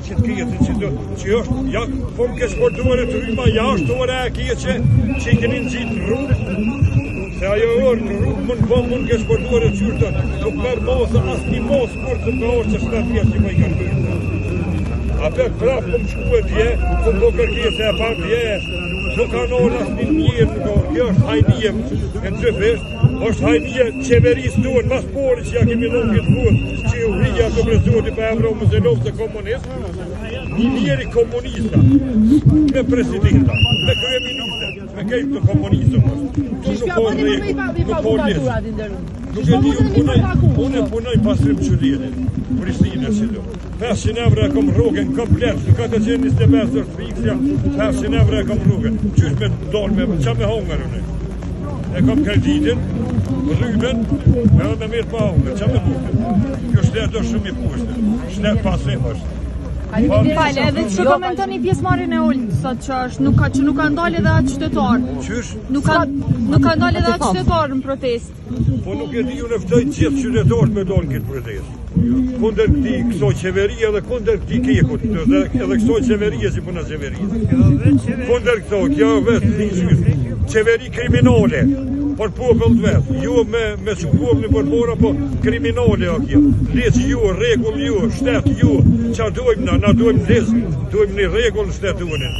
Që të ketë, që të, që është, ja, po më keqpërdoret rryma, ja është ora e keqe, që i keni nxitë në rrugë, se ajo orë në rrugë mund po mund keqpërdoret qysh do, nuk merr masa, asnjë masë kur të me orë që 7 vjetë që po i kanë bërë. Apet prapë po më shku e dje, po më bo kërkesë e pa dje, nuk kanë orë asnjë njeri, nuk orë, kjo është hajnie e dyfisht, është hajnie qeverisë tonë, mas pari që ja kemi dhënë këtë votë, që u hrija të brezoti pa evro më zelov se komunist, një njeri komunista, me presidenta, me kryeministër, me krejt të komunistëm është. Këtu nuk ka rregull, nuk ka ligj. Nuk e di, unë punoj, unë punoj pastrim qytetit, Prishtinë si do. 500 euro e kom rrogën komplet, në 425 është fiksja, 500 euro e kom rrogën. Qysh me dalë me, qa me hongër unë? E kom kreditin, rrymën, edhe me mirë pa hongër, qa me bukë? Kjo shtet është shumë i poshtër, shtet pasiv është. Fale, edhe që komentoni pjesëmarrjen e ulët sot që është, nuk ka që nuk kanë dalë edhe atë qytetar. Qysh? Nuk ka nuk kanë dalë edhe atë qytetar në protestë. Po nuk e di, unë ftoj gjithë qytetarët me dalë në këtë protestë. Kundër këtij kësaj qeverie dhe kundër këtij kekut, edhe edhe kësaj qeverie që po na qeveris. Kundër kësaj, kjo vetë një qeveri kriminale për popull të vet. Jo me me çu popullin përpara, po kriminale o kjo. Ligj jo, rregull jo, shtet jo. Çfarë dojmë na? Na dojmë ligj, dojmë një rregull në shtet tonin.